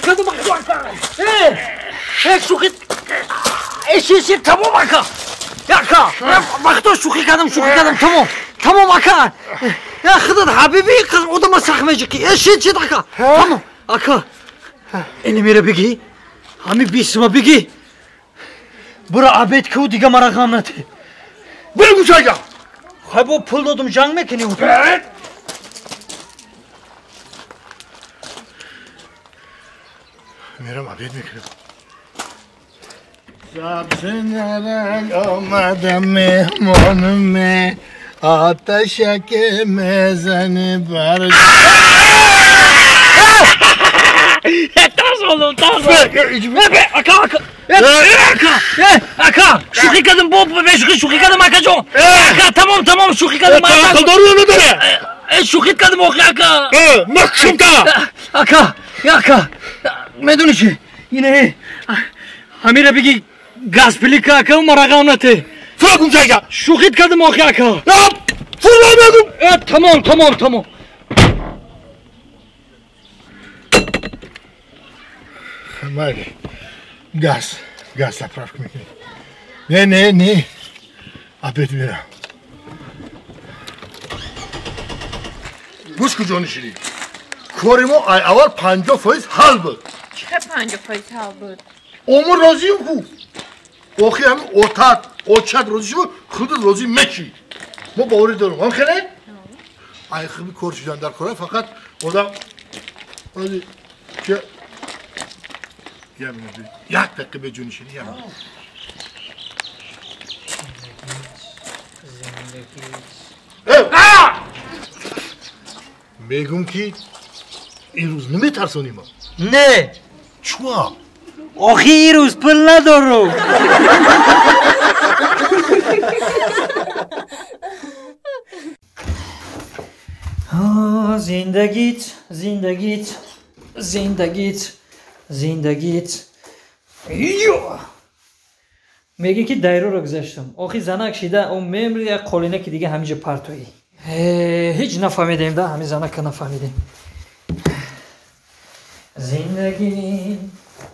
кардам ака. Э, шӯхӣ. Э, тамом ака. Ака, вақто шӯхӣ кардам, тамом. Тамом ака. Я худат ҳабиби одама сахт меҷиқӣ. Э, шит шит ака. Тамом ака. Ини мера бигӣ. Ҳами 20 сума бигӣ. Бура обед ку, дига мара ғам нате. Бура гӯшайга. Хай бо пул додум, ҷанг мекунӣ. Мерам обед мекунам. Сабзинарак омадам меҳмонуме, оташаке мезани бар. Тарсондум, тарсондум. Ака, ака. Ака, ака, шӯхӣ кардам, бо бешӯхӣ шӯхӣ кардам, акаҷон. Ака, тамом, тамом, шӯхӣ кардам. Ақлдору надоре. Шӯхӣ кардам охи, ака. Макшумта. Ака, ака, медонӣ чи? Ине, ҳамира биги газплитка, ака, мара ғам нате. Фура гумшайга. Шӯхит кардам охи, ака. Фура мегум. Тамом, тамом, тамом. Майли. Газ, газ заправка мекунем. Не, не, не. Обед мерам. Гӯш кун, ҷони ширин. Кори мо ай аввал 50% ҳал буд. Чӣ хел 50% ҳал буд? Омон розием ку. Охи ҳамин отат, очат розӣ шуд, худат розӣ мешӣ. Мо боварӣ дорем. Ҳам хеле? Ай хуби кор шудан дар кора фақат одам ози че як дақиқа бе ҷони ширин, як. Мегум ки имрӯз наметарсонӣ ма? Не. Чуа? Охи ирӯз пул надорум. Зиндагит, зиндагит, зиндагит, зиндагит. Ё! Мегӣ ки дайроро гузаштам. Охи занак шида, о мемри як қолина ки дига ҳаминҷо партоӣ. Ҳеҷ нафаҳмидем да, ҳамин занака нафаҳмидем. Зиндагӣ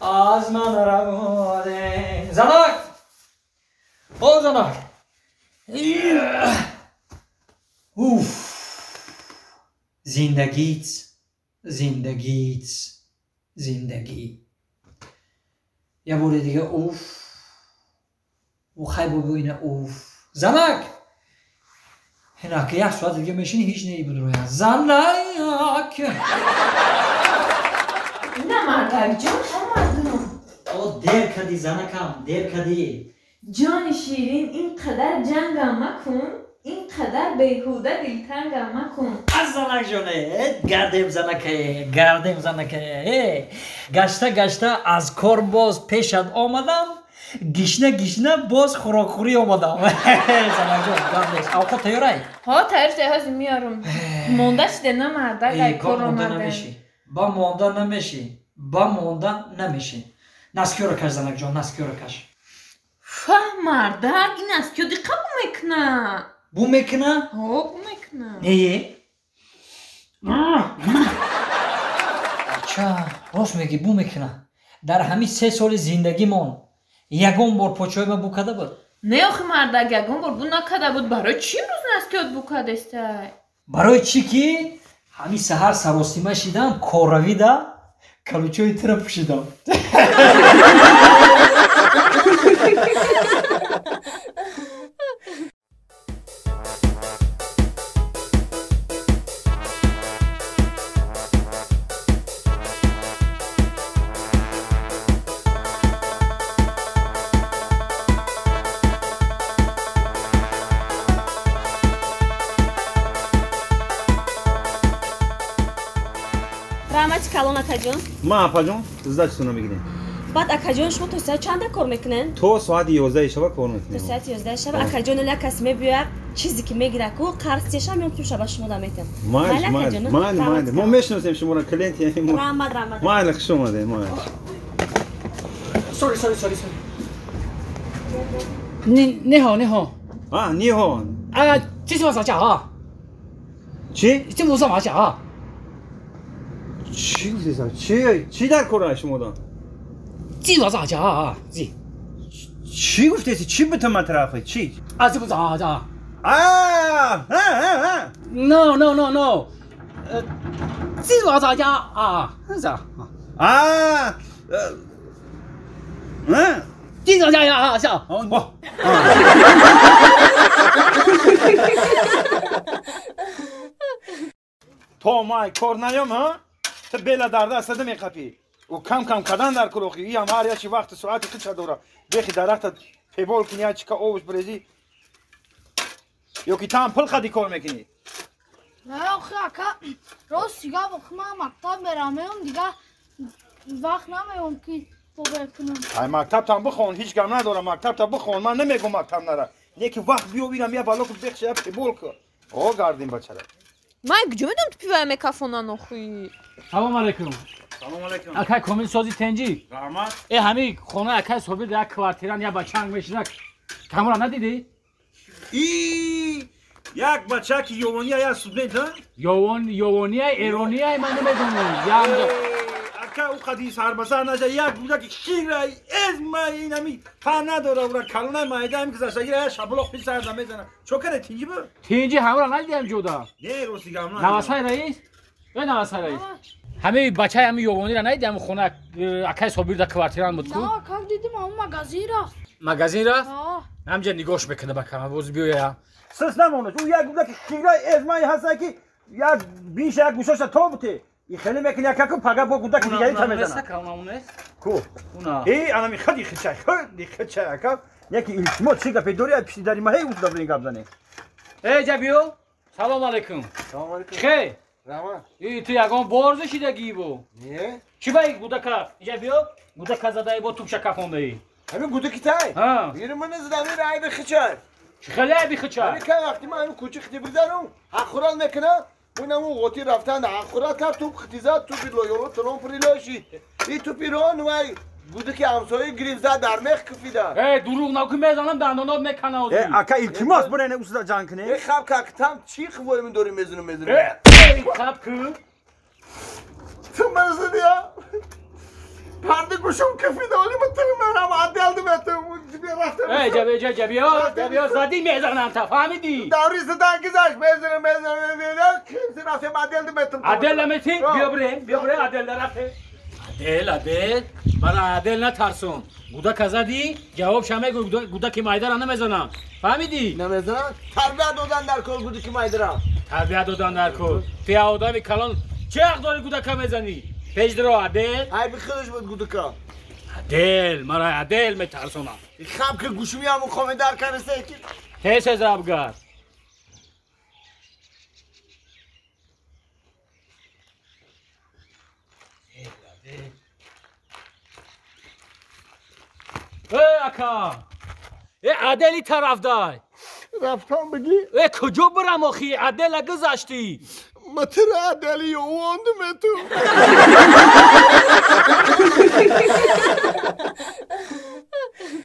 аз ман раводе. Занак! О занак! Уф! Зиндагит, зиндагит, зиндагӣ. Я бори дига уф. Хай бобо ина уф. Занак! Ҳинаки як соат дига мешини ҳеҷ неи буд роя. Занак! На мардакҷон, омадум. О дер кардӣ занакам, дер кардӣ. Ҷони ширин, ин қадар ҷангам макун, ин қадар беҳуда дилтангам макун. Аз занак ҷоне, гардем занаке, гардем занаке. Гашта гашта аз кор боз пешат омадам, гишна гишна боз хӯрокхӯрӣ омадам. Занакҷон, гап нест. Авқот тайёрай? Ҳо, тайёр шуда, ҳозир меорум. Монда шуда на мардак, ай кор монда омадам. Намешӣ. Ба монда намешӣ. Ба монда намешӣ. Носки ро каш, занакҷон, носки ро каш. Фаҳ, мардак, ин носки ё диқа бу мекуна. Бу мекуна? Ҳо, бу мекуна. Не. Ача, рост мегӣ, бу мекуна. Дар ҳамин 3 соли зиндагимон ягон бор почои ма бу карда буд? Не, охи мардак, ягон бор бу накарда буд. Барои чӣ имрӯз носки ёт бу кардестай? Барои чӣ ки ҳамин саҳар саросима шидам, корравида калучои тира пӯшидам. Раҳмати калон, акаҷон. Ма апаҷон, сдача тона мегирем. Баъд, акаҷон, шумо то соат чанда кор мекунед? То соати 11 шаба кор То мекунем. соати 11 шаба. Акаҷон, як кас мебиёяд, чизе ки мегира ку, қарз тешам, меом пулша ба шумо да метам. Майли, Майли, майли, акаҷон, майли, раҳмати майли. Мо калон. мешиносем шуморо, клиенти мо. Раҳмат, раҳмат. Майли, хуш омадед, майли. Sorry, sorry, sorry, sorry. 你你好，你好。 А, 你好。 啊，这是我啥价啊？ Чӣ? 这不是马甲啊？ Чӣ гуфтесам? Чӣ дар кор шумо? Зи зи. Чӣ гуфтеси? Чӣ бутам матрафи? Чӣ? А зи за за. А, а, а. No, no, no, no. Зи за за я а за. А. А. Зи за я а за. О. То май кор наём, ҳа? Ту бела дарда асада меқапӣ. Ӯ кам кам кадан дар курохи. Иам ҳар яши вақти соати қича дора. Бехи дарахта пебол кунӣ, я чика овуш брезӣ. Ё ки таам пул қади кор мекунӣ? Не, охи ака, рост дига охи ман мактаб мерам, меом дига вақт намеом ки бобер кунам. Ай мактабтам бихон, ҳеҷ гап надорам, мактабта бихон, ман намегӯм мактаб нара. Не ки вақт биё бирам, я бало ку бехша, я пебол ку. О гардим бачара. Ман куҷо медонам ту пивая мекафонан охи? Салом алейкум. Салом алейкум. Акай комил сози тенҷи? Раҳмат. Э ҳами хона акай собир як квартиран я бачанг мешинак. Камора надидӣ? И як бача ки ёвония я студент, ҳа? Ёвон ёвония эрония ман намедонам. Я ака ӯ қади сарбаса наша як буда ки хира эзма инами па надора ура калона майда ам гузаштагира я шаблоқ пис сар мезана. Чо кара тинҷи бу? Тинҷи ҳамра надидам ҷода. Не рости гап на. Навасай раис? Э навасай раис. Ҳамаи бачаи ҳами ёвонира надидам хона акай собир да квартиран буд ку? На, как дидим, ҳамон магазин рафт. Магазин рафт? Ҳамҷа нигоҳш мекунад ба кама боз биёя. Сис намонад. Ӯ як буда ки хира эзмаи ҳаста ки як биша як гӯшаша то буте. И хеле мекунӣ якаку пага бо гуда ки дигари та мезана. Ку? Э, анами хади хичай, хади хичай ака. Яки илтимос чӣ гапе дорӣ пишти дари ма ҳей ӯ да гап занӣ. Э, ҷа биё. Салом алейкум. Салом алейкум. Хе? Раҳмат. И ту ягон борза шидагӣ бо? Не. Чӣ ба гудака? Иҷа биё. Гудака задаи бо тупша кафондаи. Ҳамин гудаки тай? Ҳа. Ири ман задам ин айби хичай. Чӣ хеле айби хичай? Ҳамин кай вақти ман ҳамин кӯчи хити бизанам, ҳаққурат мекунам. Унаму ғоти рафтан ҳаққурат кард, туп хити зад, тупи лоёло талон прилошид. И тупи рон вай гудаки ҳамсоя гирифт зад дар мех куфида. Э, дурӯғ нагӯ, мезанам дандонот мекана озӣ. Э, ака илтимос бурена усуда ҷанг кунӣ. Э, хаб как там чӣ хвои ман дорӣ мезанам мезанам. Э, хаб ку? Ту ман задӣ, а? Парда гӯшам кафида, оли ман ту манам аделдим эту рафтам. Э, ҷабе, ҷа, ҷабиё, ҷабиё задӣ мезанам та, фаҳмидӣ? Даври задан гузашт, мезанам, мезанам, мезанам, кимси рафтем аделдим эту. Адел наметӣ? Биё бирем, биё бирем, адел рафте. Адел, адел, мана адел натарсон. Гудака задӣ, ҷавобша мегӯй, гудаки майдара намезанам. Фаҳмидӣ? Намезанам? Тарбия додан дар кор гудаки майдара. Тарбия додан дар кор. Ту я одами калон чӣ ҳақ дорӣ гудака мезанӣ? Пеждро адел. Айби худаш буд гудака. Адел, мара адел метарсонам. Хаб ки гӯшмияму хоме дар карисе ки. Тез тез абгар. Э, ака. Э, адели тарафдай. Рафтам бигӣ? Э, куҷо бирам охи? Адела гузаштӣ. Матира адели ёвондум эту.